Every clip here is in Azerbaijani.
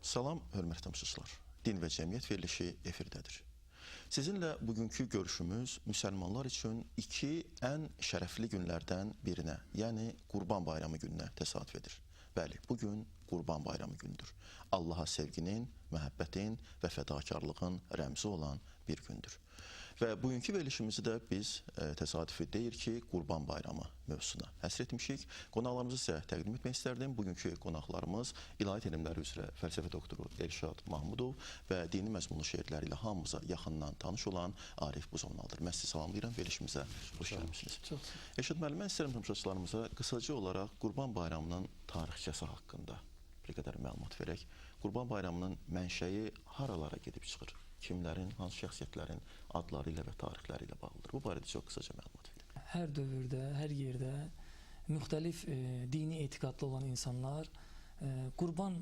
Salam, hörmətli tamaşaçılar. Din və Cəmiyyət verilişi efirdədir. Sizinlə bugünkü görüşümüz müsəlmanlar üçün iki ən şərəfli günlərdən birinə, yəni Qurban Bayramı gününə təsadüf edir. Bəli, bugün Qurban Bayramı günüdür. Allaha sevginin, məhəbbətin və fədakarlığın rəmzi olan bir gündür. Və bugünkü verilişimizi də biz təsadüfi deyir ki, Qurban Bayramı mövzusuna həsr etmişik. Qonaqlarımızı sizə təqdim etmək istərdim. Bugünkü qonaqlarımız İlahiyyat elmləri üzrə fəlsəfə doktoru Elşad Mahmudov və dini məzmunlu şeirləri ilə hamımıza yaxından tanış olan Arif Buzovnaldır. Mən sizi salamlayıram, verilişimizə xoş gəlmisiniz. Çox sağ olun. Elşad müəllim, mən istərəm tamaşaçılarımıza qısaca olaraq Qurban Bayramının tarixçəsi haqqında bir qədər məlumat verək. Qurban Bayramının mənşəyi haralara gedib çıxır? Kimlərin, hansı şəxsiyyətlərin adları ilə və tarixləri ilə bağlıdır? Bu barədə çox qısaca məlumat verin. Hər dövrdə, hər yerdə müxtəlif dini etiqadlı olan insanlar qurban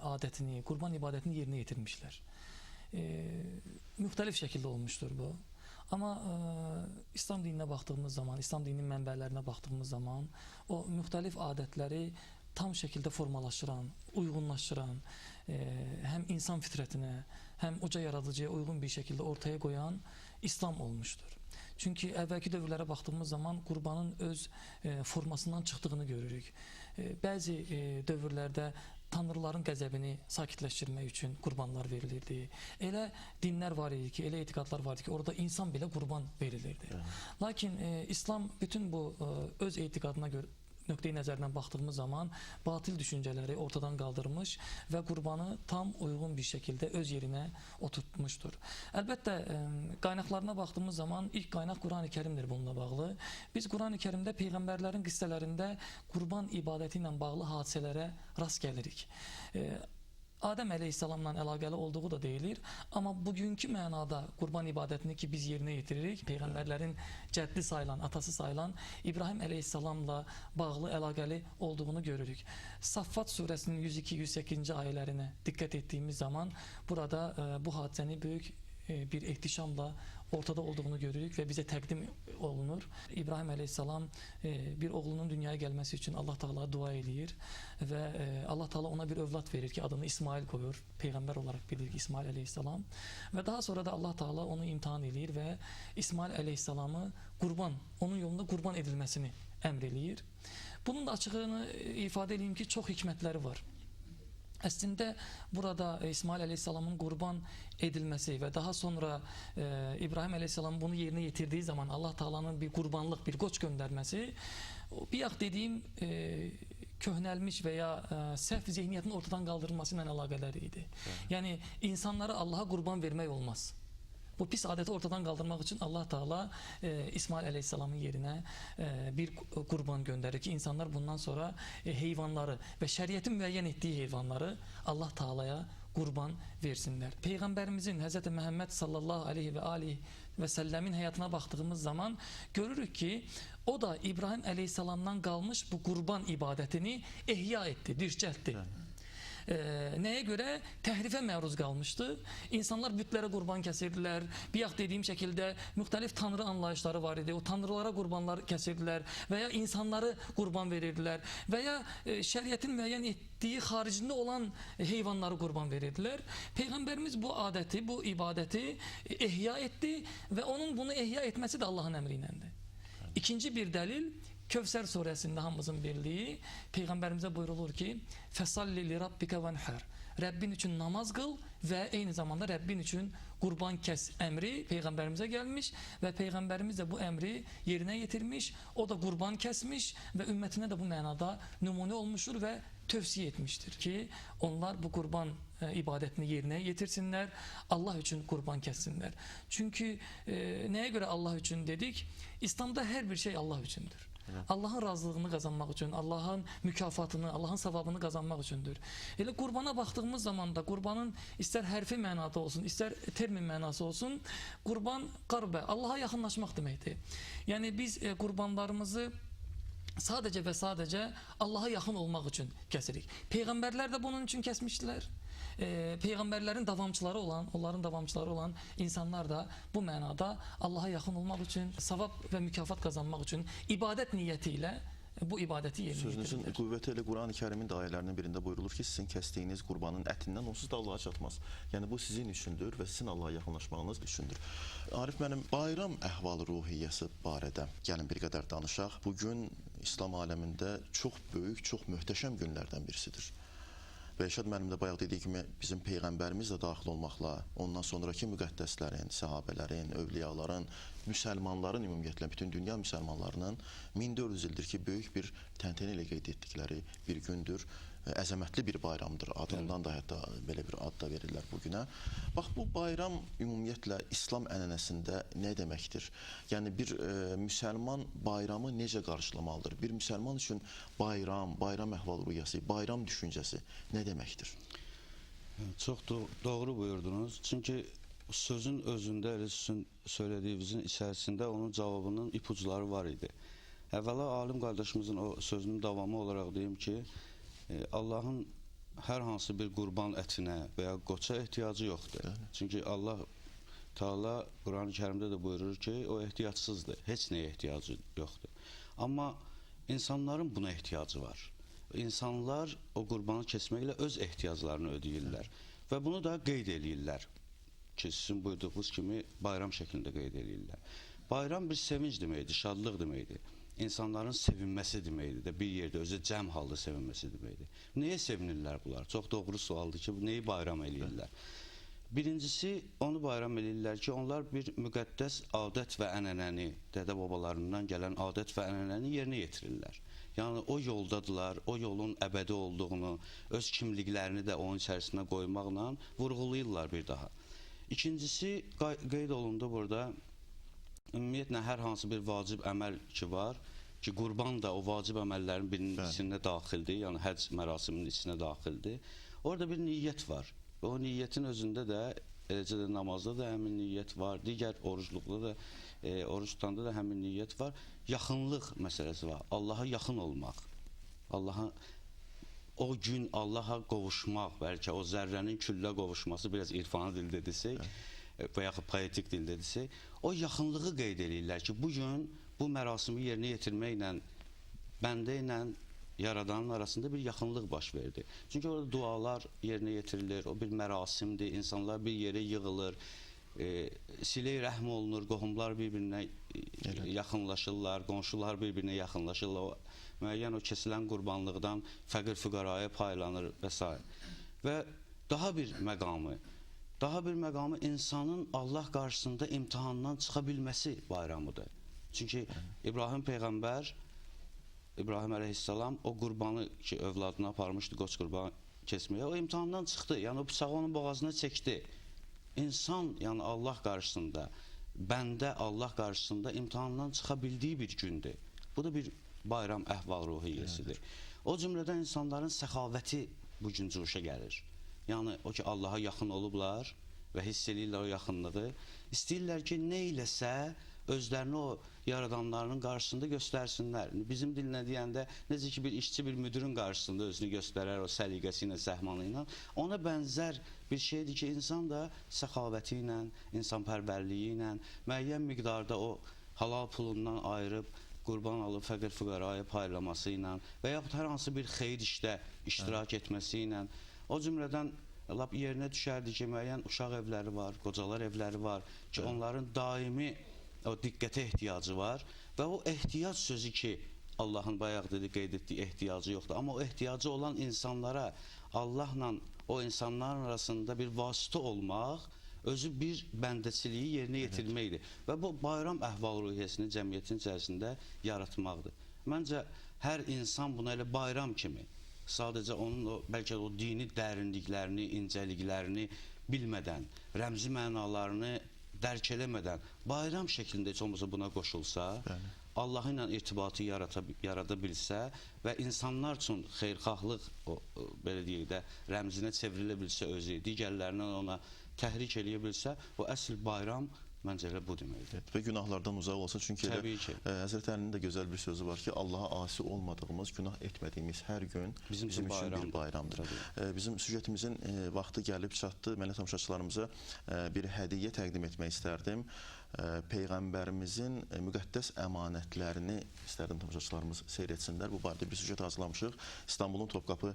adətini, qurban ibadətini yerinə yetirmişlər. Müxtəlif şəkildə olmuşdur bu. Amma İslam dininə baxdığımız zaman, İslam dininin mənbələrinə baxdığımız zaman o müxtəlif adətləri tam şəkildə formalaşdıran, uyğunlaşdıran, həm insan fitrətinə, həm uca yaradıcıya uyğun bir şəkildə ortaya qoyan İslam olmuşdur. Çünki əvvəlki dövrlərə baxdığımız zaman qurbanın öz formasından çıxdığını görürük. Bəzi dövrlərdə tanrıların qəzəbini sakitləşdirmək üçün qurbanlar verilirdi. Elə dinlər var idi ki, elə etiqadlar var idi ki, orada insan belə qurban verilirdi. Lakin İslam bütün bu öz etiqadına görə nöqteyi nəzərdən baxdığımız zaman batil düşüncələri ortadan qaldırmış və qurbanı tam uyğun bir şəkildə öz yerinə oturtmuşdur. Əlbəttə, qaynaqlarına baxdığımız zaman ilk qaynaq Qurani Kərimdir bununla bağlı. Biz Qurani Kərimdə peyğəmbərlərin qissələrində qurban ibadəti ilə bağlı hadisələrə rast gəlirik. Adəm əleyhissalamla əlaqəli olduğu da deyilir. Amma bugünkü mənada qurban ibadətini ki biz yerinə yetiririk, peyğəmbərlərin cəddi sayılan, atası sayılan İbrahim əleyhissalamla bağlı əlaqəli olduğunu görürük. Saffat surəsinin 102-108-ci ayələrinə diqqət etdiyimiz zaman burada bu hadisəni böyük bir ehtişamla ortada olduğunu görürük və bizə təqdim olunur. İbrahim əleyhissalam bir oğlunun dünyaya gəlməsi üçün Allah Taalaya dua eləyir və Allah Taala ona bir övlad verir ki, adını İsmail qoyur. Peyğəmbər olaraq bilir ki, İsmail əleyhissalam. Və daha sonra da Allah Taala onu imtahan eləyir və İsmail əleyhissalamı qurban, onun yolunda qurban edilməsini əmr eləyir. Bunun da açığını ifadə eləyim ki, çox hikmətləri var. Əslində burada İsmail əleyhissalamın qurban edilməsi və daha sonra İbrahim əleyhissalamın bunu yerinə yetirdiyi zaman Allah Taala'nın bir qurbanlıq, bir qoç göndərməsi, bayaq dediyim köhnəlmiş və ya səhv zehniyyətin ortadan qaldırılması ilə əlaqələri idi. Yəni insanlara Allaha qurban vermək olmaz. Bu pis adəti ortadan qaldırmaq üçün Allah Taala İsmail əleyhissalamın yerinə bir qurban göndərir ki, insanlar bundan sonra heyvanları və şəriətin müəyyən etdiyi heyvanları Allah Taalaya qurban versinlər. Peyğəmbərimizin Həzrəti Məhəmməd sallallahu aleyhi və alihi və səlləmin həyatına baxdığımız zaman görürük ki, o da İbrahim əleyhissalamdan qalmış bu qurban ibadətini ehya etdi, dirçəltdi. Nəyə görə? Təhrifə məruz qalmışdı. İnsanlar bütlərə qurban kəsirdilər. Bayaq dediyim şəkildə müxtəlif tanrı anlayışları var idi. O tanrılara qurbanlar kəsirdilər və ya insanları qurban verirdilər və ya şəriətin müəyyən etdiyi xaricində olan heyvanları qurban verirdilər. Peyğəmbərimiz bu adəti, bu ibadəti ehya etdi və onun bunu ehya etməsi də Allahın əmri iləndir. İkinci bir dəlil Kövsər surəsində hamımızın bildiyi Peyğəmbərimizə buyurulur ki, Fəsalli li rabbikə vənhər. Rəbbin üçün namaz qıl və eyni zamanda Rəbbin üçün qurban kəs əmri Peyğəmbərimizə gəlmiş və Peyğəmbərimiz də bu əmri yerinə yetirmiş, o da qurban kəsmiş və ümmətinə də bu mənada nümunə olmuşdur və tövsiyə etmişdir ki, onlar bu qurban ibadətini yerinə yetirsinlər, Allah üçün qurban kəssinlər. Çünki nəyə görə Allah üçün dedik? İslamda hər bir şey Allah üçündür. Allahın razılığını qazanmaq üçün, Allahın mükafatını, Allahın savabını qazanmaq üçündür. Elə qurbana baxdığımız zaman da qurbanın istər hərfi mənada olsun, istər termin mənası olsun, qurban qarbə, Allaha yaxınlaşmaq deməkdir. Yəni biz qurbanlarımızı sadəcə və sadəcə Allaha yaxın olmaq üçün kəsirik. Peyğəmbərlər də bunun üçün kəsmişdilər. Peyğəmbərlərin davamçıları olan, onların davamçıları olan insanlar da bu mənada Allaha yaxın olmaq üçün, savab və mükafat qazanmaq üçün ibadət niyyəti ilə bu ibadəti yerinə Sözünüzün yetirirlər. qüvvəti elə Quran-ı Kərimin də ayələrinin birində buyurulur ki, sizin kəsdiyiniz qurbanın ətindən onsuz da Allaha çatmaz. Yəni bu sizin üçündür və sizin Allaha yaxınlaşmağınız üçündür. Arif müəllim, bayram əhval-ruhiyyəsi barədə gəlin bir qədər danışaq. Bu gün İslam aləmində çox böyük, çox möhtəşəm günlərdən birisidir. Və Rəşad müəllim də bayaq dediyi kimi bizim peyğəmbərimiz də daxil olmaqla, ondan sonrakı müqəddəslərin, səhabələrin, övliyaların, müsəlmanların ümumiyyətlə bütün dünya müsəlmanlarının 1400 ildir ki, böyük bir təntənə ilə qeyd etdikləri bir gündür. Əzəmətli bir bayramdır. Adından da hətta belə bir ad da verirlər bu günə. Bax bu bayram ümumiyyətlə İslam ənənəsində nə deməkdir? Yəni bir müsəlman bayramı necə qarşılamalıdır? Bir müsəlman üçün bayram, bayram əhval-ruhiyyəsi, bayram düşüncəsi nə deməkdir? Çox doğru buyurdunuz. Çünki sözün özündə, elə sizin söylədiyinizin içərisində onun cavabının ipucları var idi. Əvvəla alim qardaşımızın o sözünün davamı olaraq deyim ki, Allahın hər hansı bir qurban ətinə və ya qoça ehtiyacı yoxdur. Bəli. Çünki Allah Teala Quran-ı Kərimdə də buyurur ki, o ehtiyacsızdır, heç nəyə ehtiyacı yoxdur. Amma insanların buna ehtiyacı var. İnsanlar o qurbanı kesməklə öz ehtiyaclarını ödəyirlər və bunu da qeyd eləyirlər ki, sizin buyurduğunuz kimi bayram şəklində qeyd eləyirlər. Bayram bir sevinc deməkdir, şadlıq deməkdir. İnsanların sevinməsi deməkdir də, bir yerdə özü cəm halda sevinməsi deməkdir. Nəyə sevinirlər bunlar? Çox doğru sualdır ki, neyi bayram eləyirlər? Birincisi, onu bayram eləyirlər ki, onlar bir müqəddəs adət və ənənəni, dədə-babalarından gələn adət və ənənəni yerinə yetirirlər. Yəni, o yoldadırlar, o yolun əbədi olduğunu, öz kimliklərini də onun içərisinə qoymaqla vurğulayırlar bir daha. İkincisi, qeyd olundu burada, ümumiyyətlə, hər hansı bir vacib əməl ki var, ki, qurban da o vacib əməllərin birinin içində daxildir, yəni həcc mərasiminin içinə daxildir. Orada bir niyyət var və o niyyətin özündə də, eləcə də namazda da həmin niyyət var, digər orucluqda da, oruc tutanda da həmin niyyət var. Yaxınlıq məsələsi var, Allaha yaxın olmaq, Allaha o gün Allaha qovuşmaq, bəlkə o zərrənin küllə qovuşması, biraz irfani dildə desək, və yaxud poetik dildə desək, o yaxınlığı qeyd eləyirlər ki, bugün bu mərasimi yerinə yetirməklə, bəndə ilə Yaradanın arasında bir yaxınlıq baş verdi. Çünki orada dualar yerinə yetirilir, o bir mərasimdir, insanlar bir yerə yığılır, silə-i rəhm olunur, qohumlar bir-birinə yaxınlaşırlar, qonşular bir-birinə yaxınlaşırlar, o, müəyyən o kəsilən qurbanlıqdan fəqir-füqaraya paylanır və s. Və daha bir məqamı, insanın Allah qarşısında imtahandan çıxa bilməsi bayramıdır. Çünki İbrahim Peyğəmbər, İbrahim əleyhissalam o qurbanı ki, övladını aparmışdı qoç qurbanı kesməyə, o imtahandan çıxdı. Yəni o bıçağı onun boğazına çəkdi. İnsan, yəni Allah qarşısında, bəndə Allah qarşısında imtahandan çıxa bildiyi bir gündür. Bu da bir bayram əhval-ruhiyyəsidir. O cümlədən insanların səxavəti bu gün cuşa gəlir. Yəni o ki, Allaha yaxın olublar və hiss eləyirlər o yaxınlığı. İstəyirlər ki, nə eləsə özlərini o yaradanlarının qarşısında göstərsinlər. Bizim dilinə deyəndə, necə ki bir işçi bir müdürün qarşısında özünü göstərər o səliqəsi ilə, səhmanı ilə, ona bənzər bir şeydir ki, insan da səxavəti ilə, insanpərvərliyi ilə, müəyyən miqdarda o halal pulundan ayırıb, qurban alıb fəqir-füqəraya paylaması ilə və yaxud hər hansı bir xeyir işdə iştirak etməsi ilə, o cümlədən lap yerinə düşərdi ki, müəyyən uşaq evləri var, qocalar evləri var ki, onların daimi o diqqətə ehtiyacı var və o ehtiyac sözü ki, Allahın bayaq dedi, qeyd etdiyi ehtiyacı yoxdur. Amma o ehtiyacı olan insanlara Allahla o insanların arasında bir vasitə olmaq özü bir bəndəçiliyi yerinə yetirməkdir. Və bu bayram əhval-ruhiyyəsini cəmiyyətin içərisində yaratmaqdır. Məncə hər insan buna elə bayram kimi, sadəcə onun o, bəlkə o dini dərinliklərini, incəliklərini bilmədən, rəmzi mənalarını dərk eləmədən bayram şəklində heç olmasa buna qoşulsa, Allah ilə irtibatı yarada bilsə və insanlar üçün xeyirxahlıq, belə deyək də, rəmzinə çevrilə bilsə özü, digərlərindən ona təhrik eləyə bilsə, bu əsl bayram Məncə elə bu deməkdir. Evet, və günahlardan uzaq olsa, çünki elə, Həzrət Əlinin də gözəl bir sözü var ki, Allaha asi olmadığımız, günah etmədiyimiz hər gün bizim üçün bir bayramdır. Bizim süjetimizin vaxtı gəlib çatdı. Mən də tamaşaçılarımıza bir hədiyyə təqdim etmək istərdim. Peyğəmbərimizin müqəddəs əmanətlərini istərdim tamaşaçılarımız seyr etsinlər. Bu barədə bir süjet hazırlamışıq. İstanbulun Topkapı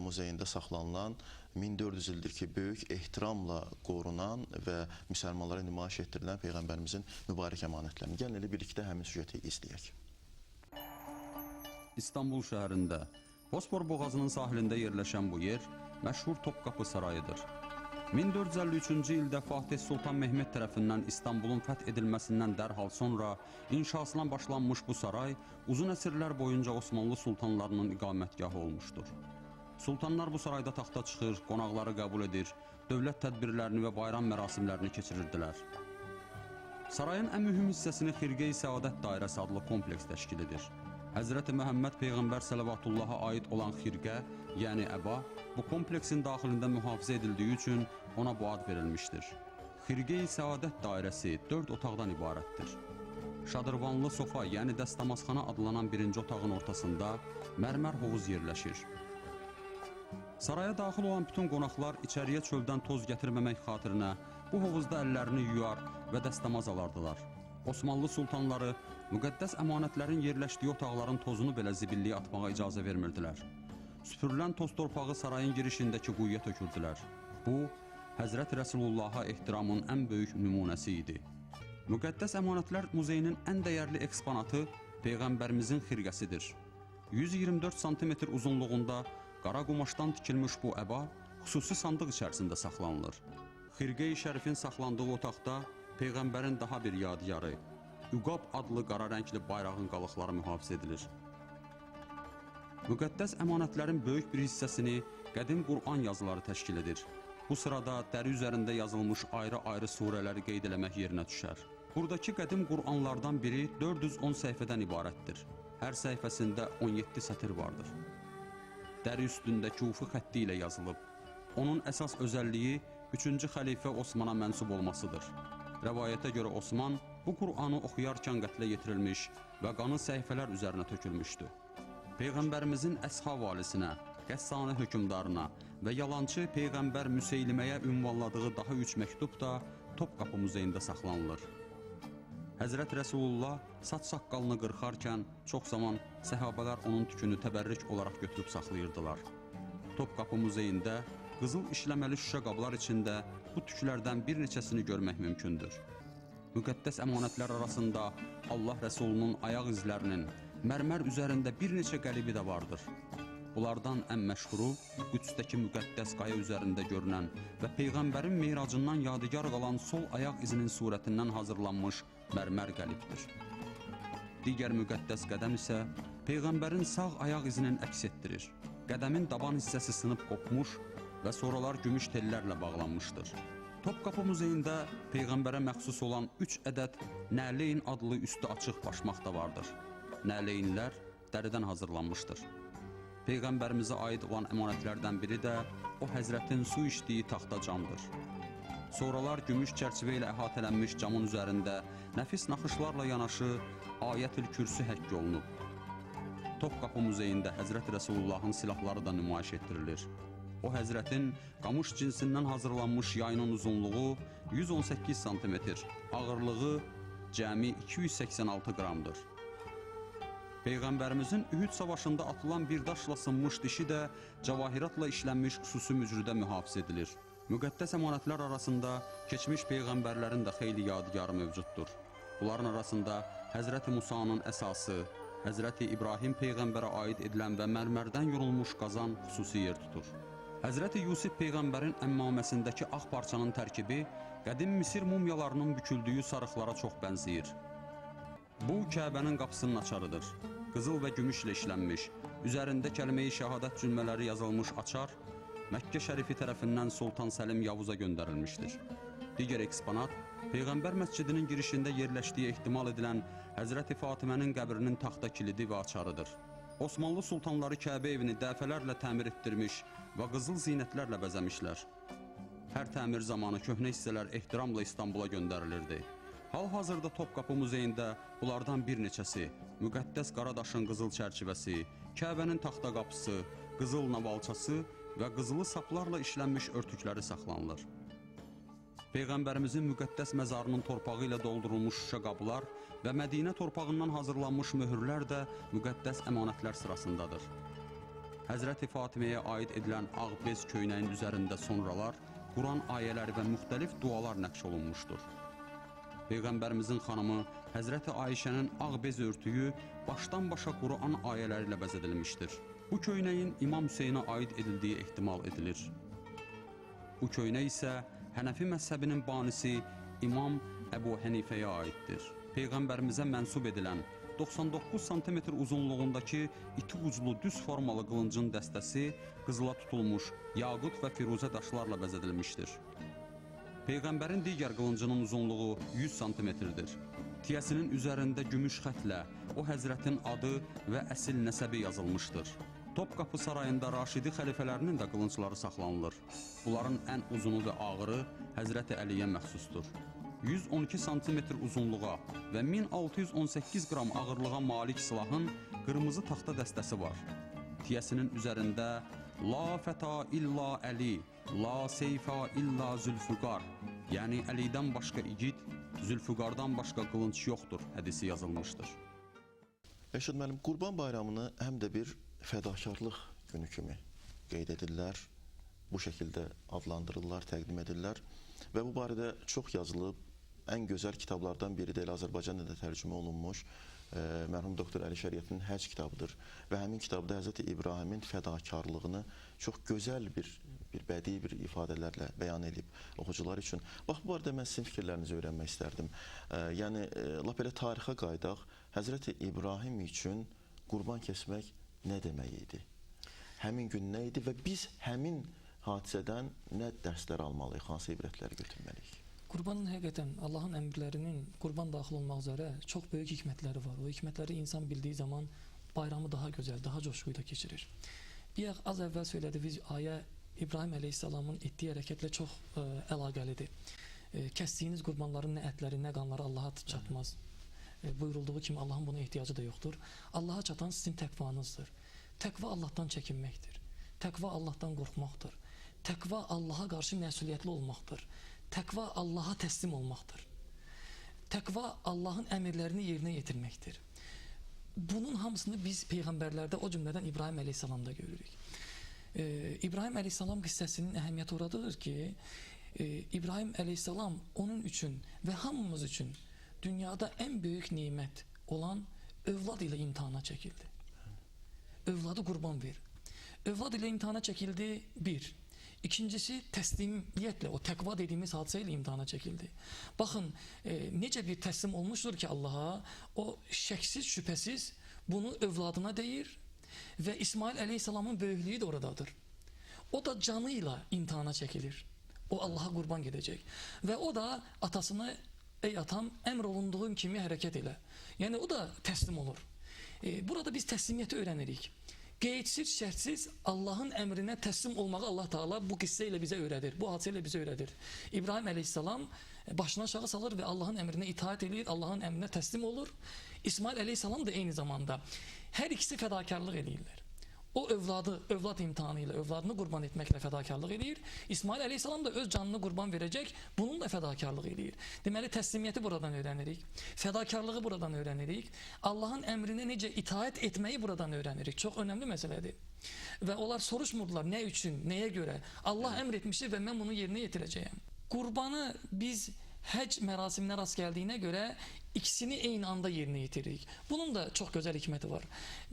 muzeyində saxlanılan 1400 ildir ki, böyük ehtiramla qorunan və müsəlmanlara nümayiş etdirilən Peyğəmbərimizin mübarək əmanətlərini. Gəlin elə birlikdə həmin süjeti izləyək. İstanbul şəhərində Bosfor boğazının sahilində yerləşən bu yer məşhur Topkapı sarayıdır. 1453-cü ildə Fatih Sultan Mehmet tərəfindən İstanbulun fəth edilməsindən dərhal sonra inşasına başlanmış bu saray uzun əsrlər boyunca Osmanlı sultanlarının iqamətgahı olmuşdur. Sultanlar bu sarayda taxta çıxır, qonaqları qəbul edir, dövlət tədbirlərini və bayram mərasimlərini keçirirdilər. Sarayın ən mühüm hissəsini Xirqə-i Səadət Dairəsi adlı kompleks təşkil edir. Həzrəti Məhəmməd Peyğəmbər sələvatullaha aid olan xirqə, yəni əba, bu kompleksin daxilində mühafizə edildiyi üçün ona bu ad verilmişdir. Xirqə-i Səadət Dairəsi 4 otaqdan ibarətdir. Şadırvanlı sofa, yəni dəstəmazxana adlanan birinci otağın ortasında mərmər hovuz yerləşir. Saraya daxil olan bütün qonaqlar içəriyə çöldən toz gətirməmək xatirinə bu hovuzda əllərini yuyar və dəstəmaz alardılar. Osmanlı sultanları müqəddəs əmanətlərin yerləşdiyi otaqların tozunu belə zibilliyə atmağa icazə vermirdilər. Süpürülən toz torpağı sarayın girişindəki quyuya tökürdülər. Bu, Həzrət Rəsulullaha ehtiramın ən böyük nümunəsi idi. Müqəddəs Əmanətlər Muzeyinin ən dəyərli eksponatı Peyğəmbərimizin xirqəsidir. 124 sm uzunluğunda qara qumaşdan tikilmiş bu əba xüsusi sandıq içərisində saxlanılır. Xirqə-i Şərifin saxlandığı otaqda Peyğəmbərin daha bir yadigarı, Üqab adlı qara rəngli bayrağın qalıqları mühafizə edilir. Müqəddəs əmanətlərin böyük bir hissəsini qədim Qur'an yazıları təşkil edir. Bu sırada dəri üzərində yazılmış ayrı-ayrı surələri qeyd eləmək yerinə düşər. Buradakı qədim Qur'anlardan biri 410 səhifədən ibarətdir. Hər səhifəsində 17 sətir vardır. Dəri üstündə kufi xətti ilə yazılıb. Onun əsas özəlliyi 3-cü xəlifə Osmana mənsub olmasıdır. Rəvayətə görə Osman bu Qur'anı oxuyarkən qətlə yetirilmiş və qanı səhifələr üzərinə tökülmüşdü. Peyğəmbərimizin Əsha valisinə, Qəssanə hökmdarına və yalançı Peyğəmbər Müseyliməyə ünvanladığı daha 3 məktub da Topkapı muzeyində saxlanılır. Həzrət Rəsulullah saç saqqalını qırxarkən çox zaman səhabələr onun tükünü təbərrük olaraq götürüb saxlayırdılar. Topkapı muzeyində qızıl işləməli şüşə qablar içində bu tüklərdən bir neçəsini görmək mümkündür. Müqəddəs əmanətlər arasında Allah Rəsulunun ayaq izlərinin mərmər üzərində bir neçə qəlibi də vardır. Bunlardan ən məşhuru Qüdsdəki müqəddəs qaya üzərində görünən və Peyğəmbərin meracından yadigar qalan sol ayaq izinin surətindən hazırlanmış mərmər qəlibdir. Digər müqəddəs qədəm isə Peyğəmbərin sağ ayaq izinin əks etdirir. Qədəmin daban hissəsi sınıb qopmuş və sonralar gümüş tellərlə bağlanmışdır. Topkapı muzeyində Peyğəmbərə məxsus olan 3 ədəd Nəleyn adlı üstü açıq başmaq da vardır. Nəleynlər dəridən hazırlanmışdır. Peyğəmbərimizə aid olan əmanətlərdən biri də o həzrətin su içdiyi taxta camdır. Sonralar gümüş çərçivə ilə əhatələnmiş camın üzərində nəfis naxışlarla yanaşı Ayətül Kürsü həkk olunub. Topkapı muzeyində Həzrət Rəsulullahın silahları da nümayiş etdirilir. O həzrətin qamış cinsindən hazırlanmış yayının uzunluğu 118 sm, ağırlığı cəmi 286 qramdır. Peyğəmbərimizin Ühüd savaşında atılan bir daşla sınmış dişi də cavahiratla işlənmiş xüsusi mücrüdə mühafizə edilir. Müqəddəs əmanətlər arasında keçmiş peyğəmbərlərin də xeyli yadigarı mövcuddur. Bunların arasında Həzrəti Musanın əsası, Həzrəti İbrahim peyğəmbərə aid edilən və mərmərdən yorulmuş qazan xüsusi yer tutur. Həzrəti Yusif peyğəmbərin əmmaməsindəki ağ parçanın tərkibi qədim Misir mumyalarının büküldüyü sarıqlara çox bənzəyir. Bu, Kəbənin qapısının açarıdır. Qızıl və gümüşlə işlənmiş, üzərində kəlmə-i şəhadət cümlələri yazılmış açar Məkkə şərifi tərəfindən Sultan Səlim Yavuza göndərilmişdir. Digər eksponat, Peyğəmbər məscidinin girişində yerləşdiyi ehtimal edilən Həzrəti Fatimənin qəbrinin taxta kilidi və açarıdır. Osmanlı sultanları Kəbə evini dəfələrlə təmir etdirmiş və qızıl zinətlərlə bəzəmişlər. Hər təmir zamanı köhnə hissələr ehtiramla İstanbula göndərilirdi. Hal-hazırda Topqapı muzeyində bunlardan bir neçəsi müqəddəs Qaradaşın qızıl çərçivəsi, Kəbənin taxta qapısı, qızıl navalçası və qızılı saplarla işlənmiş örtükləri saxlanılır. Peyğəmbərimizin müqəddəs məzarının torpağı ilə doldurulmuş şüşə qablar və Mədinə torpağından hazırlanmış möhürlər də müqəddəs əmanətlər sırasındadır. Həzrəti Fatiməyə aid edilən ağ bez köynəyin üzərində sonralar Quran ayələri və müxtəlif dualar nəqş olunmuşdur. Peyğəmbərimizin xanımı Həzrəti Ayşənin ağ bez örtüyü başdan başa Quran ayələri ilə bəzədilmişdir. Bu köynəyin İmam Hüseynə aid edildiyi ehtimal edilir. Bu köynək isə Hənəfi məzhəbinin banisi İmam Əbu Hənifəyə aiddir. Peyğəmbərimizə mənsub edilən 99 sm uzunluğundakı iti uclu düz formalı qılıncın dəstəsi qızıla tutulmuş yaqut və firuzə daşlarla bəzədilmişdir. Peyğəmbərin digər qılıncının uzunluğu 100 sm-dir. Tiyəsinin üzərində gümüş xətlə o həzrətin adı və əsil nəsəbi yazılmışdır. Topqapı sarayında Raşidi xəlifələrinin də qılıncları saxlanılır. Bunların ən uzunu və ağırı Həzrəti Əliyə məxsusdur. 112 sm uzunluğa və 1618 qram ağırlığa malik silahın qırmızı taxta dəstəsi var. Tiyəsinin üzərində La fəta illa Əli, la seyfa illa Zülfüqar, yəni Əlidən başqa igid, Zülfüqardan başqa qılınc yoxdur hədisi yazılmışdır. Rəşid müəllim, Qurban Bayramını həm də bir fədakarlıq günü kimi qeyd edirlər, bu şəkildə adlandırırlar, təqdim edirlər və bu barədə çox yazılıb, ən gözəl kitablardan biri də elə Azərbaycan dilində tərcümə olunmuş mərhum doktor Əli Şəriətinin Həcc kitabıdır və həmin kitabda Həzrəti İbrahimin fədakarlığını çox gözəl bir bədii bir ifadələrlə bəyan edib oxucular üçün. Bax, bu barədə mən sizin fikirlərinizi öyrənmək istərdim. Yəni, lap elə tarixə qayıdaq, Həzrəti İbrahim üçün qurban kəsmək nə demək idi? Həmin gün nə idi və biz həmin hadisədən nə dərslər almalıyıq, hansı ibrətləri götürməliyik? Qurbanın həqiqətən Allahın əmrlərinin qurban daxil olmaq üzrə çox böyük hikmətləri var. O hikmətləri insan bildiyi zaman bayramı daha gözəl, daha coşquyla keçirir. Bayaq az əvvəl söylədiyimiz ayə İbrahim əleyhissalamın etdiyi hərəkətlə çox əlaqəlidir. Kəsdiyiniz qurbanların nə ətləri, nə qanları Allaha çatmaz. Buyurulduğu kimi Allahın buna ehtiyacı da yoxdur. Allaha çatan sizin təqvanızdır. Təqva Allahdan çəkinməkdir. Təqva Allahdan qorxmaqdır. Təqva Allaha qarşı məsuliyyətli olmaqdır. Təqva Allaha təslim olmaqdır. Təqva Allahın əmrlərini yerinə yetirməkdir. Bunun hamısını biz peyğəmbərlərdə, o cümlədən İbrahim əleyhissalamda görürük. İbrahim əleyhissalam qissəsinin əhəmiyyəti oradadır ki, İbrahim əleyhissalam onun üçün və hamımız üçün dünyada ən böyük nemət olan övlad ilə imtahana çəkildi. Övladı qurban ver. Övlad ilə imtahana çəkildi bir. İkincisi təslimiyyətlə, o təqva dediyimiz hadisə ilə imtahana çəkildi. Baxın, necə bir təslim olmuşdur ki Allaha, o şəksiz, şübhəsiz bunu övladına deyir və İsmail əleyhissalamın böyüklüyü də oradadır. O da canıyla imtahana çəkilir. O Allaha qurban gedəcək. Və o da atasına, ey atam, əmr olunduğun kimi hərəkət elə. Yəni o da təslim olur. Burada biz təslimiyyəti öyrənirik. Qeydsiz, şərtsiz Allahın əmrinə təslim olmağı Allah Teala bu qissə ilə bizə öyrədir, bu hadisə ilə bizə öyrədir. İbrahim əleyhissalam başını aşağı salır və Allahın əmrinə itaat eləyir, Allahın əmrinə təslim olur. İsmail əleyhissalam da eyni zamanda hər ikisi fədakarlıq eləyirlər. O övladı, övlad imtahanı ilə, övladını qurban etməklə fədakarlıq eləyir. İsmail əleyhissalam da öz canını qurban verəcək, bununla fədakarlıq eləyir. Deməli, təslimiyyəti buradan öyrənirik, fədakarlığı buradan öyrənirik, Allahın əmrinə necə itaat etməyi buradan öyrənirik. Çox önəmli məsələdir. Və onlar soruşmurdular nə üçün, nəyə görə. Allah əmr etmişdir və mən bunu yerinə yetirəcəyəm. Qurbanı biz həcc mərasiminə rast gəldiyinə görə ikisini eyni anda yerinə yetiririk. Bunun da çox gözəl hikməti var.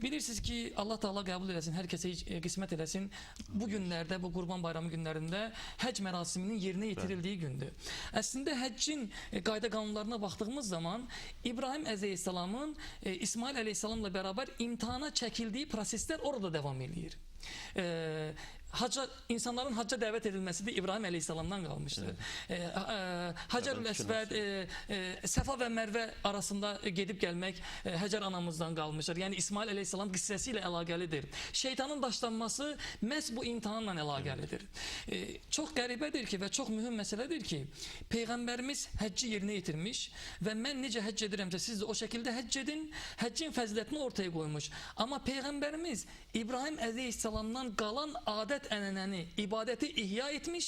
Bilirsiniz ki, Allah Teala qəbul eləsin, hər kəsə qismət eləsin. Bu günlərdə, bu Qurban Bayramı günlərində həcc mərasiminin yerinə yetirildiyi gündür. Əslində həccin qayda qanunlarına baxdığımız zaman İbrahim əleyhissalamın İsmail əleyhissalamla bərabər imtahana çəkildiyi proseslər orada davam eləyir. Hacca, insanların hacca dəvət edilməsi də İbrahim əleyhissalamdan qalmışdır. Həcərül Əsvəd, Səfa və Mərvə arasında gedib gəlmək Həcər anamızdan qalmışdır. Yəni İsmail əleyhissalam qissəsi ilə əlaqəlidir. Şeytanın daşlanması məhz bu imtahanla əlaqəlidir. Çox qəribədir ki və çox mühüm məsələdir ki, Peyğəmbərimiz həcci yerinə yetirmiş və mən necə həcc edirəmsə siz də o şəkildə həcc edin, həccin fəzilətini ortaya qoymuş. Amma Peyğəmbərimiz İbrahim əleyhissalamdan qalan adət ənənəni, ibadəti ihya etmiş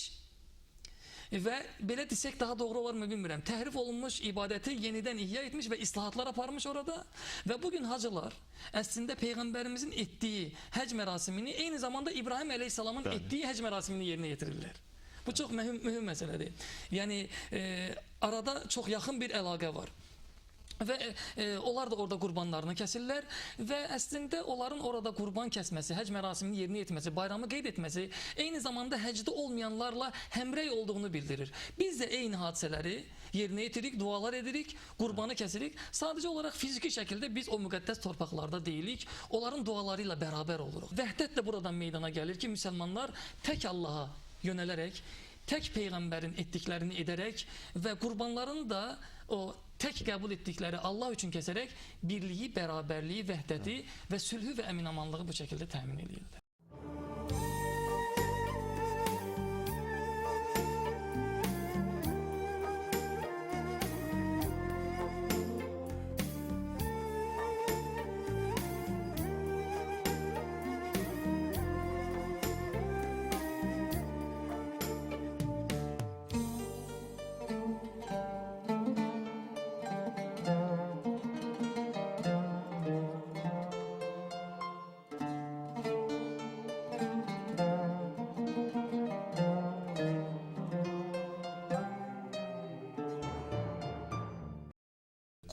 və belə desək daha doğru olar mı bilmirəm. Təhrif olunmuş ibadəti yenidən ihya etmiş və islahatlar aparmış orada və bugün hacılar əslində Peyğəmbərimizin etdiyi həcc mərasimini eyni zamanda İbrahim əleyhissalamın etdiyi həcc mərasimini yerinə yetirirlər. Bu çox mühüm məsələdir. Yəni arada çox yaxın bir əlaqə var. Və onlar da orada qurbanlarını kəsirlər və əslində onların orada qurban kəsməsi, həcc mərasimini yerinə etməsi, bayramı qeyd etməsi eyni zamanda həcdə olmayanlarla həmrəy olduğunu bildirir. Biz də eyni hadisələri yerinə yetiririk, dualar edirik, qurbanı kəsirik. Sadəcə olaraq fiziki şəkildə biz o müqəddəs torpaqlarda deyilik, onların duaları ilə bərabər oluruq. Vəhdət də buradan meydana gəlir ki, müsəlmanlar tək Allaha yönələrək, tək Peyğəmbərin etdiklərini edərək və qurbanların da o tək qəbul etdikləri Allah üçün kəsərək birliyi, bərabərliyi, vəhdəti və sülhü və əminamanlığı bu şəkildə təmin edirlər.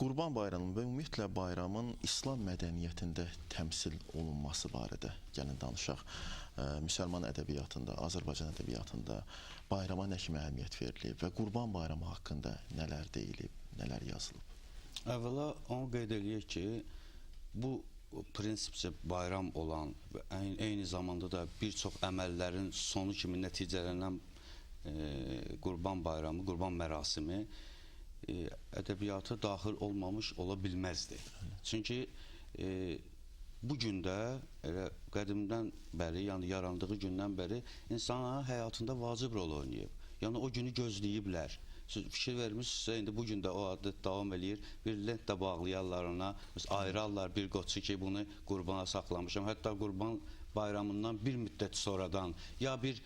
Qurban Bayramı və ümumiyyətlə bayramın İslam mədəniyyətində təmsil olunması barədə gəlin danışaq. Müsəlman ədəbiyyatında, Azərbaycan ədəbiyyatında bayrama nə kimi əhəmiyyət verilib və Qurban Bayramı haqqında nələr deyilib, nələr yazılıb? Əvvəla onu qeyd eləyək ki, bu prinsipcə bayram olan və eyni zamanda da bir çox əməllərin sonu kimi nəticələnən Qurban Bayramı, Qurban mərasimi ədəbiyyata daxil olmamış ola bilməzdi. Çünki bu gündə elə qədimdən bəri, yəni yarandığı gündən bəri insanların həyatında vacib rol oynayıb. Yəni o günü gözləyiblər. Siz fikir vermişsinizsə, indi bu gün də o adət davam eləyir. Bir lent də bağlayarlar ona, ayırarlar bir qoçu ki, bunu qurbana saxlamışam. Hətta Qurban Bayramından bir müddət sonradan ya bir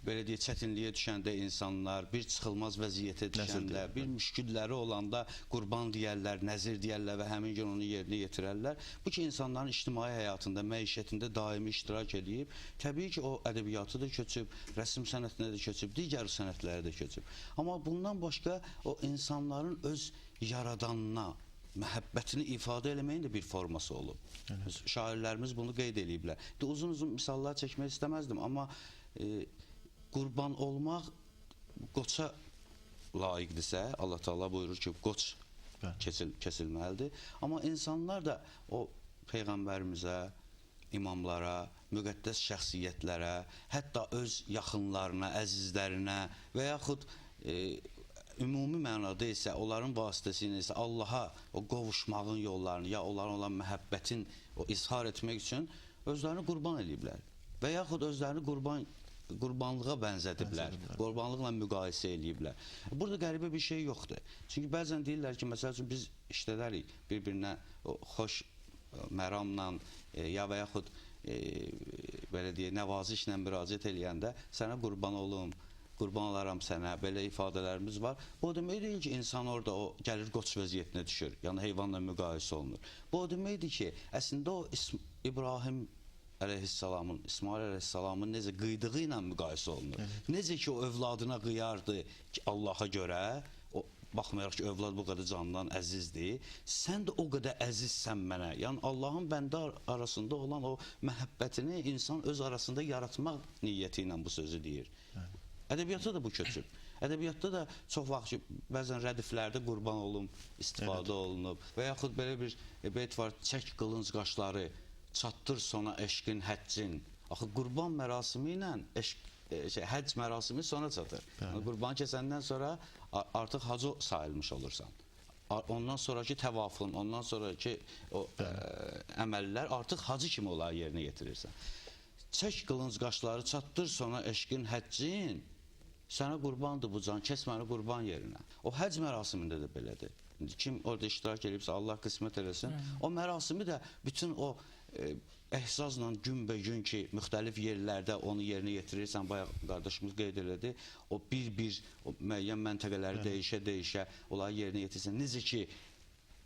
belə deyək, çətinliyə düşəndə insanlar, bir çıxılmaz vəziyyətə düşəndə, bir müşkülləri olanda qurban deyərlər, nəzir deyərlər və həmin gün onu yerinə yetirərlər. Bu ki, insanların ictimai həyatında, məişətində daimi iştirak edib. Təbii ki, o ədəbiyyatı da köçüb, rəsm sənətinə də köçüb, digər sənətlərə də köçüb. Amma bundan başqa o insanların öz yaradanına məhəbbətini ifadə eləməyin də bir forması olub. Evet. Şairlərimiz bunu qeyd eləyiblər. Uzun-uzun misallar çəkmək istəməzdim, amma qurban olmaq qoça layiqdirsə, Allah Teala buyurur ki, qoç kəsilməlidir. Amma insanlar da o Peyğəmbərimizə, imamlara, müqəddəs şəxsiyyətlərə, hətta öz yaxınlarına, əzizlərinə və yaxud ümumi mənada isə onların vasitəsilə isə Allaha o qovuşmağın yollarını ya onların olan məhəbbətin o izhar etmək üçün özlərini qurban eləyiblər və yaxud özlərini qurbanlığa bənzədiblər, qurbanlıqla müqayisə eləyiblər. Burada qəribə bir şey yoxdur. Çünki bəzən deyirlər ki, məsəl üçün biz işlədərik bir-birinə xoş məramla ya və yaxud belə deyək, nəvazişlə müraciət eləyəndə sənə qurban olum, qurban olaram sənə, belə ifadələrimiz var. Bu o demək deyil ki, insan orada o gəlir qoç vəziyyətinə düşür, yəni heyvanla müqayisə olunur. Bu o deməkdir ki, əslində o İbrahim əleyhissalamın, İsmail əleyhissalamın necə qıydığı ilə müqayisə olunur. Evet. Necə ki o övladına qıyardı ki, Allaha görə, o, baxmayaraq ki, övlad bu qədər candan əzizdir, sən də o qədər əzizsən mənə. Yəni Allahın bəndə arasında olan o məhəbbətini insan öz arasında yaratmaq niyyəti ilə bu sözü deyir. Evet. Ədəbiyyatda da bu köçüb. Ədəbiyyatda da çox vaxt ki, bəzən rədiflərdə qurban olum istifadə olunub və yaxud belə bir beyt var, çək qılınc qaşları, çatdır sona eşqin həccin. Axı qurban mərasimi ilə həcc mərasimi sona çatır. Yəni, qurban kəsəndən sonra artıq hacı sayılmış olursan. Ondan sonraki təvafın, ondan sonraki o əməllər artıq hacı kimi onları yerinə yetirirsən. Çək qılınc qaşları, çatdır sona eşqin, həccin, sənə qurbandır bu can, kəs məni qurban yerinə. O həcc mərasimində də belədir. İndi kim orada iştirak edibsə, Allah qismət eləsin. O mərasimi də bütün o ehsasla günbəgün ki, müxtəlif yerlərdə onu yerinə yetirirsən, bayaq qardaşımız qeyd elədi, o bir-bir o müəyyən məntəqələri dəyişə-dəyişə onları yerinə yetirirsən. Necə ki,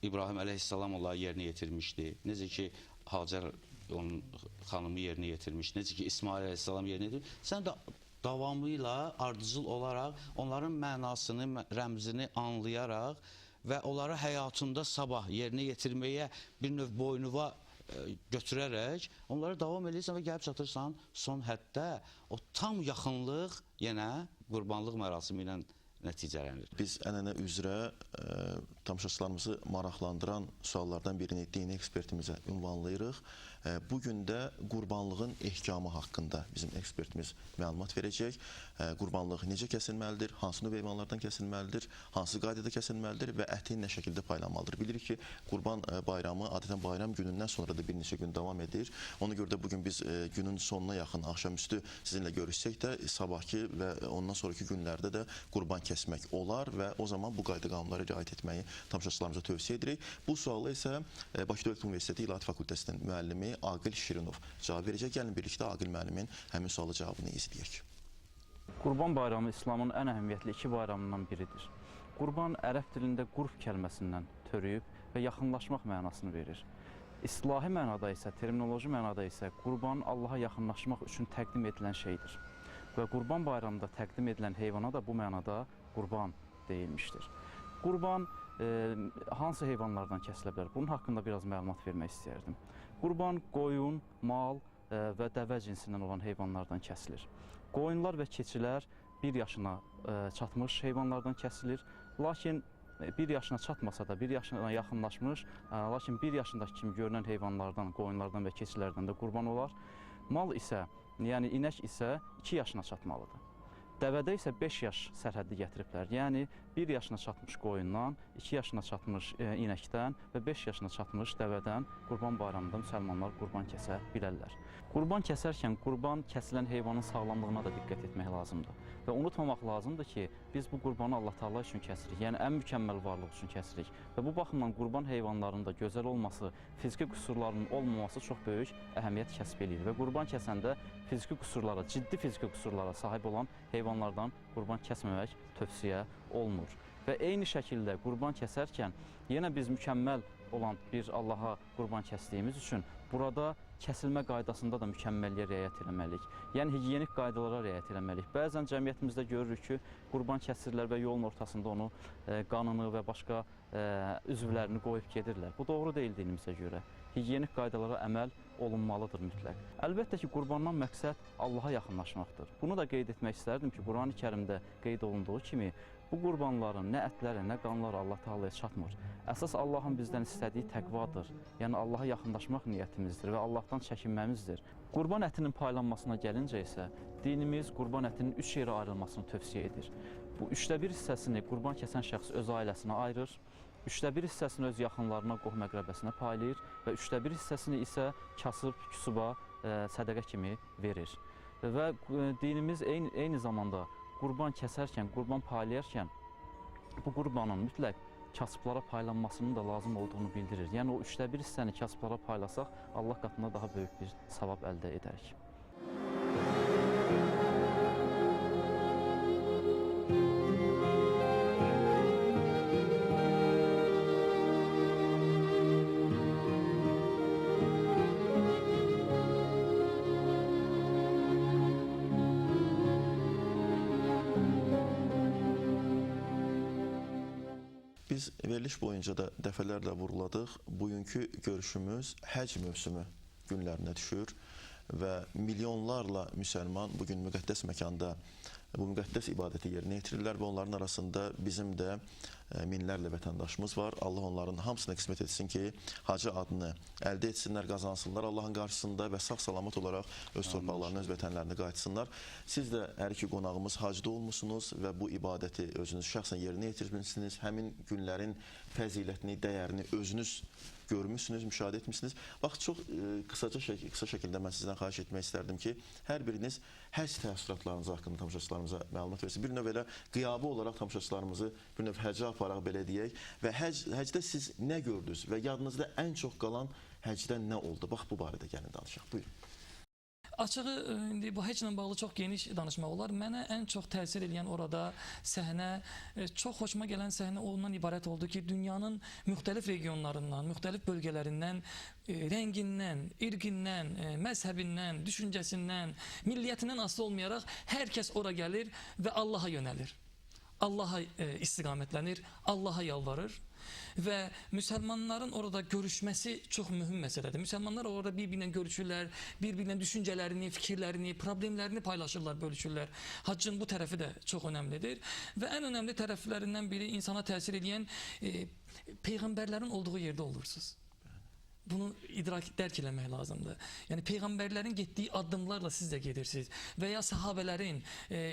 İbrahim əleyhissalam onları yerinə yetirmişdi, necə ki, Hacər onun xanımı yerinə yetirmiş, necə ki, İsmail əleyhissalam yerinə yetirmiş. Sən də davamıyla, ardıcıl olaraq onların mənasını, rəmzini anlayaraq və onları həyatında sabah yerinə yetirməyə bir növ boynuva götürərək onlara davam edirsən və gəlib çatırsan son həddə o tam yaxınlıq yenə qurbanlıq mərasimi ilə nəticələnir. Biz ənənə üzrə tamaşaçılarımızı maraqlandıran suallardan birini dini ekspertimizə ünvanlayırıq. Bugün də qurbanlığın ehkamı haqqında bizim ekspertimiz məlumat verəcək. Qurbanlıq necə kəsilməlidir, hansı növ heyvanlardan kəsilməlidir, hansı qaydada kəsilməlidir və əti nə şəkildə paylanmalıdır. Bilirik ki, Qurban bayramı adətən bayram günündən sonra da bir neçə gün davam edir. Ona görə də bugün biz günün sonuna yaxın axşamüstü sizinlə görüşsək də sabahki və ondan sonraki günlərdə də qurban kəsmək olar və o zaman bu qayda qanunlara riayət etməyi tamaşaçılarımıza tövsiyə edirik. Bu suala isə Bakı Dövlət Universiteti İlahiyyat Fakültəsinin müəllimi Aqil Şirinov cavab verəcək. Gəlin birlikdə Aqil müəllimin həmin suala cavabını izləyək. Qurban bayramı İslamın ən əhəmiyyətli iki bayramından biridir. Qurban ərəb dilində qurb kəlməsindən törüyüb və yaxınlaşmaq mənasını verir. İslahi mənada isə, terminoloji mənada isə qurban Allaha yaxınlaşmaq üçün təqdim edilən şeydir. Və Qurban bayramında təqdim edilən heyvana da bu mənada qurban deyilmişdir. Qurban hansı heyvanlardan kəsilə bilər? Bunun haqqında biraz məlumat vermək istəyərdim. Qurban qoyun, mal və dəvə cinsindən olan heyvanlardan kəsilir. Qoyunlar və keçilər 1 yaşına çatmış heyvanlardan kəsilir. Lakin 1 yaşına çatmasa da 1 yaşına yaxınlaşmış, lakin 1 yaşındakı kimi görünən heyvanlardan, qoyunlardan və keçilərdən də qurban olar. Mal isə, yəni inək isə 2 yaşına çatmalıdır. Dəvədə isə 5 yaş sərhəddi gətiriblər. Yəni 1 yaşına çatmış qoyundan, 2 yaşına çatmış inəkdən və 5 yaşına çatmış dəvədən Qurban bayramında müsəlmanlar qurban kəsə bilərlər. Qurban kəsərkən qurban kəsilən heyvanın sağlamlığına da diqqət etmək lazımdır. Və unutmamaq lazımdır ki, biz bu qurbanı Allah Taala üçün kəsirik. Yəni ən mükəmməl varlıq üçün kəsirik. Və bu baxımdan qurban heyvanlarının da gözəl olması, fiziki qüsurlarının olmaması çox böyük əhəmiyyət kəsb eləyir. Və qurban kəsəndə fiziki qüsurlara, ciddi fiziki qüsurlara sahib olan heyvanlardan qurban kəsməmək tövsiyə olunur. Və eyni şəkildə qurban kəsərkən yenə biz mükəmməl olan bir Allaha qurban kəsdiyimiz üçün burada kəsilmə qaydasında da mükəmməlliyə riayət eləməliyik. Yəni gigiyenik qaydalara riayət eləməliyik. Bəzən cəmiyyətimizdə görürük ki, qurban kəsirlər və yolun ortasında onu qanını və başqa üzvlərini qoyub gedirlər. Bu doğru deyil dinimizə görə. Gigiyenik qaydalara əməl olunmalıdır mütləq. Əlbəttə ki, qurbandan məqsəd Allaha yaxınlaşmaqdır. Bunu da qeyd etmək istərdim ki, Qurani Kərimdə qeyd olunduğu kimi bu qurbanların nə ətləri, nə qanları Allah Taalaya çatmır. Əsas Allahın bizdən istədiyi təqvadır. Yəni Allaha yaxınlaşmaq niyyətimizdir və Allahdan çəkinməmizdir. Qurban ətinin paylanmasına gəlincə isə dinimiz qurban ətinin 3 yerə ayrılmasını tövsiyə edir. Bu 1/3 hissəsini qurban kəsən şəxs öz ailəsinə ayırır, 1/3 hissəsini öz yaxınlarına, qohum əqrəbəsinə paylayır və 1/3 hissəsini isə kasıb, küsuba sədəqə kimi verir. Və dinimiz eyni zamanda qurban kəsərkən, qurban paylayarkən bu qurbanın mütləq kasıblara paylanmasının da lazım olduğunu bildirir. Yəni o 1/3 hissəni kasıblara paylasaq, Allah qatında daha böyük bir savab əldə edərik. Biz veriliş boyunca da dəfələrlə vurğuladıq. Bugünkü görüşümüz həcc mövsümü günlərinə düşür və milyonlarla müsəlman bugün müqəddəs məkanda bu müqəddəs ibadəti yerinə yetirirlər və onların arasında bizim də minlərlə vətəndaşımız var. Allah onların hamısına qismət etsin ki, hacı adını əldə etsinlər, qazansınlar Allahın qarşısında və sağ-salamat olaraq öz torpaqlarına, öz vətənlərinə qayıtsınlar. Siz də hər iki qonağımız hacda olmusunuz və bu ibadəti özünüz şəxsən yerinə yetirmişsiniz. Həmin günlərin fəzilətini, dəyərini özünüz görmüşsünüz, müşahidə etmişsiniz. Bax, çox qısa şəkildə mən sizdən xahiş etmək istərdim ki, hər biriniz həcc təəssüratlarınız haqqında tamaşaçılarımıza məlumat versin. Bir növ elə qiyabı olaraq tamaşaçılarımızı bir növ həcə aparaq, belə deyək. Və həcdə siz nə gördünüz və yadınızda ən çox qalan həcdə nə oldu? Bax, bu barədə gəlin danışaq. Buyurun. Açığı, indi bu həclə bağlı çox geniş danışmaq olar. Mənə ən çox təsir eləyən orada səhnə, çox xoşuma gələn səhnə ondan ibarət oldu ki, dünyanın müxtəlif regionlarından, müxtəlif bölgələrindən, rəngindən, irqindən, məzhəbindən, düşüncəsindən, milliyyətindən asılı olmayaraq hər kəs ora gəlir və Allaha yönəlir. Allaha istiqamətlənir, Allaha yalvarır və müsəlmanların orada görüşməsi çox mühüm məsələdir. Müsəlmanlar orada bir-birinə görüşürlər, bir-birinə düşüncələrini, fikirlərini, problemlərini paylaşırlar, bölüşürlər. Haccın bu tərəfi də çox önəmlidir və ən önəmli tərəflərindən biri insana təsir edən peyğəmbərlərin olduğu yerdə olursunuz. Bunu dərk eləmək lazımdır. Yəni, peyğəmbərlərin getdiyi addımlarla siz də gedirsiniz və ya sahabələrin,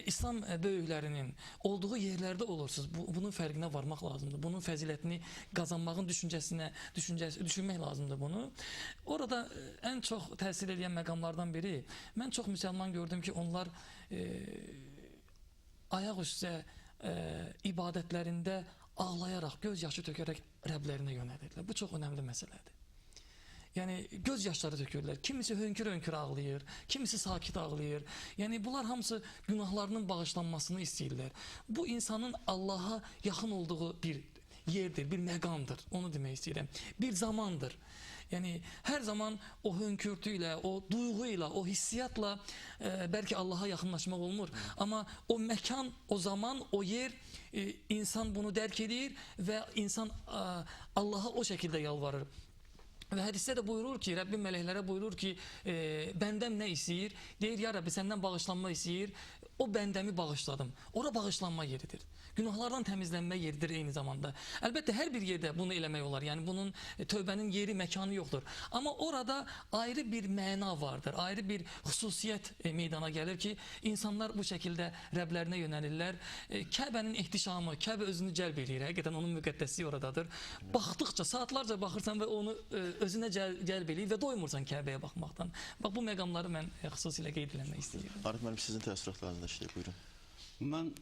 İslam böyüklərinin olduğu yerlərdə olursunuz. Bunun fərqinə varmaq lazımdır. Bunun fəzilətini qazanmağın düşünmək lazımdır bunu. Orada ən çox təsir edən məqamlardan biri, mən çox müsəlman gördüm ki, onlar ayaq üstə ibadətlərində ağlayaraq, göz yaşı tökərək Rəblərinə yönəlirlər. Bu çox önəmli məsələdir. Yəni, göz yaşları tökürlər. Kimisi hönkür-hönkür ağlayır, kimisi sakit ağlayır. Yəni, bunlar hamısı günahlarının bağışlanmasını istəyirlər. Bu, insanın Allaha yaxın olduğu bir yerdir, bir məqamdır. Onu demək istəyirəm. Bir zamandır. Yəni, hər zaman o hönkürtü ilə, o duyğu ilə, o hissiyatla bəlkə Allaha yaxınlaşmaq olmur. Amma o məkan, o zaman, o yer, insan bunu dərk edir və insan Allaha o şəkildə yalvarır. Və hədisdə də buyurur ki, Rəbbim mələklərə buyurur ki, bəndəm nə istəyir? Deyir, ya Rəbbi, səndən bağışlanma istəyir. O bəndəmi bağışladım. Ora bağışlanma yeridir. Günahlardan təmizlənmə yeridir eyni zamanda. Əlbəttə, hər bir yerdə bunu eləmək olar. Yəni, bunun tövbənin yeri, məkanı yoxdur. Amma orada ayrı bir məna vardır. Ayrı bir xüsusiyyət meydana gəlir ki, insanlar bu şəkildə Rəblərinə yönəlirlər. Kəbənin ehtişamı, Kəbə özünü cəlb eləyir. Həqiqətən onun müqəddəsliyi oradadır. Baxdıqca, saatlarca baxırsan və onu özünə cəlb eləyir və doymursan Kəbəyə baxmaqdan. Bax, bu məqamları mən xüsusilə qeyd eləmək istəyirəm. Arif müəllim, sizin təəssüratlarınızı da işləyib, buyurun. Mən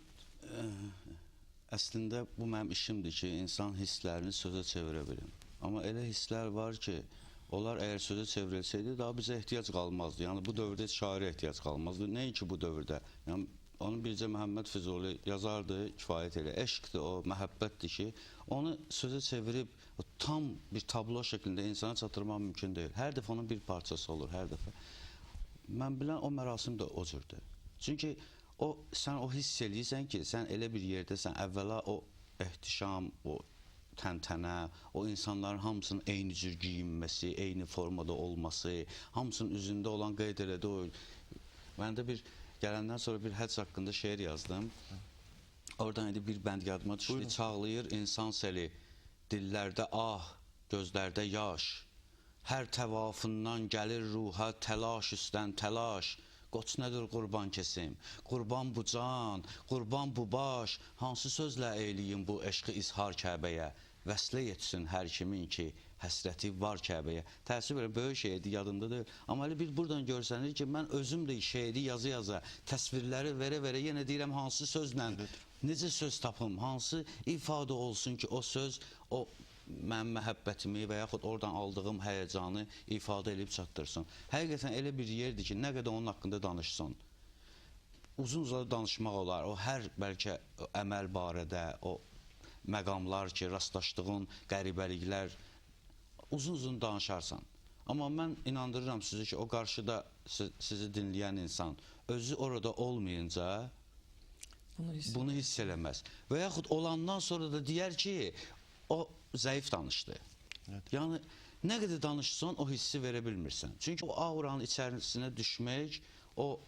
əslində bu mənim işimdir ki, insan hisslərini sözə çevirə bilim. Amma elə hisslər var ki, onlar əgər sözə çevrilsəydi, daha bizə ehtiyac qalmazdı. Yəni, bu dövrdə şairə ehtiyac qalmazdı. Nəinki bu dövrdə? Yəni, onu bircə Məhəmməd Füzuli yazardı, kifayət elə. Eşqdir o, məhəbbətdir ki, onu sözə çevirib tam bir tablo şəklində insana çatdırmaq mümkün deyil. Hər dəfə onun bir parçası olur, hər dəfə. Mən bilən o mərasim də o cürdür. Çünki sən o hiss eləyirsən ki, sən elə bir yerdəsən, əvvəla o ehtişam, o təntənə, o insanların hamısının eyni cür giyinməsi, eyni formada olması, hamısının üzündə olan qeyd elədi o. Mən də bir gələndən sonra bir həcc haqqında şeir yazdım. Oradan indi bir bənd yadıma düşdü. Buyurun. Çağlayır insan seli, dillərdə ah, gözlərdə yaş. Hər təvafından gəlir ruha təlaş üstdən təlaş. Qoç nədir qurban kesim? Qurban bu can, qurban bu baş. Hansı sözlə eyləyim bu eşqi izhar Kəbəyə? Vəslə yetsin hər kimin ki, həsrəti var Kəbəyə. Təəssüf edirəm, böyük şeydir, yadımda deyil. Amma elə bir buradan görsənir ki, mən özüm də şeiri yazı-yaza, təsvirləri verə-verə yenə deyirəm hansı sözlə, necə söz tapım, hansı ifadə olsun ki, o söz, o mənim məhəbbətimi və yaxud oradan aldığım həyəcanı ifadə edib çatdırsın. Həqiqətən elə bir yerdir ki, nə qədər onun haqqında danışsan, uzun-uzadı danışmaq olar. O hər bəlkə əməl barədə, o məqamlar ki, rastlaşdığın qəribəliklər, uzun-uzun danışarsan. Amma mən inandırıram sizi ki, o qarşıda sizi dinləyən insan özü orada olmayınca bunu hiss eləməz. Və yaxud olandan sonra da deyər ki, o zəif danışdı. Evet. Yəni, nə qədər danışsan o hissi verə bilmirsən. Çünki o auranın içərisinə düşmək, o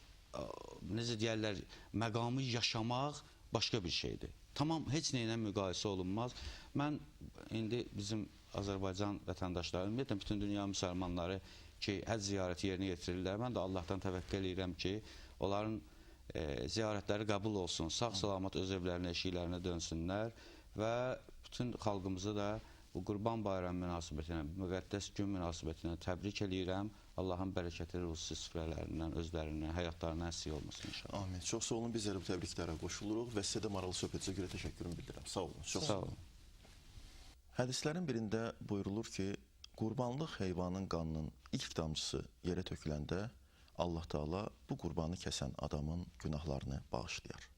necə deyərlər, məqamı yaşamaq başqa bir şeydir. Tamam, heç nə ilə müqayisə olunmaz. Mən indi bizim Azərbaycan vətəndaşları, ümumiyyətlə bütün dünya müsəlmanları ki, həcc ziyarəti yerinə yetirirlər. Mən də Allahdan təvəkkül edirəm ki, onların ziyarətləri qəbul olsun, sağ-salamat öz evlərinə, eşiklərinə dönsünlər və bütün xalqımızı da bu Qurban Bayramı münasibətinə, müqəddəs gün münasibətinə təbrik eləyirəm. Allahın bərəkəti ruzi süfrələrindən, özlərindən, həyatlarından əsik olmasın inşallah. Amin. Çox sağ olun. Biz də bu təbriklərə qoşuluruq və sizə də maraqlı söhbətinizə görə təşəkkürümü bildirirəm. Sağ olun. Çox sağ olun. Hədislərin birində buyurulur ki, qurbanlıq heyvanın qanının ilk damcısı yerə töküləndə Allah Teala bu qurbanı kəsən adamın günahlarını bağışlayar.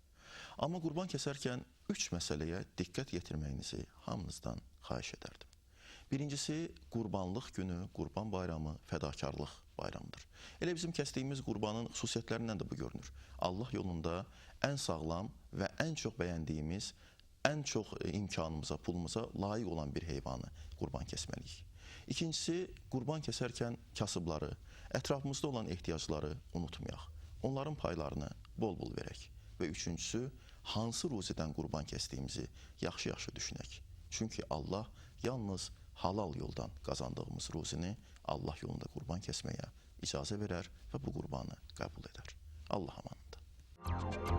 Amma qurban kəsərkən üç məsələyə diqqət yetirməyinizi hamınızdan xahiş edərdim. Birincisi, qurbanlıq günü, Qurban Bayramı fədakarlıq bayramıdır. Elə bizim kəsdiyimiz qurbanın xüsusiyyətlərindən də bu görünür. Allah yolunda ən sağlam və ən çox bəyəndiyimiz, ən çox imkanımıza, pulumuza layiq olan bir heyvanı qurban kəsməliyik. İkincisi, qurban kəsərkən kasıbları, ətrafımızda olan ehtiyacları unutmayaq. Onların paylarını bol-bol verək. Və üçüncüsü, hansı ruzidən qurban kəsdiyimizi yaxşı-yaxşı düşünək. Çünki Allah yalnız halal yoldan qazandığımız ruzini Allah yolunda qurban kəsməyə icazə verər və bu qurbanı qəbul edər. Allah amanında.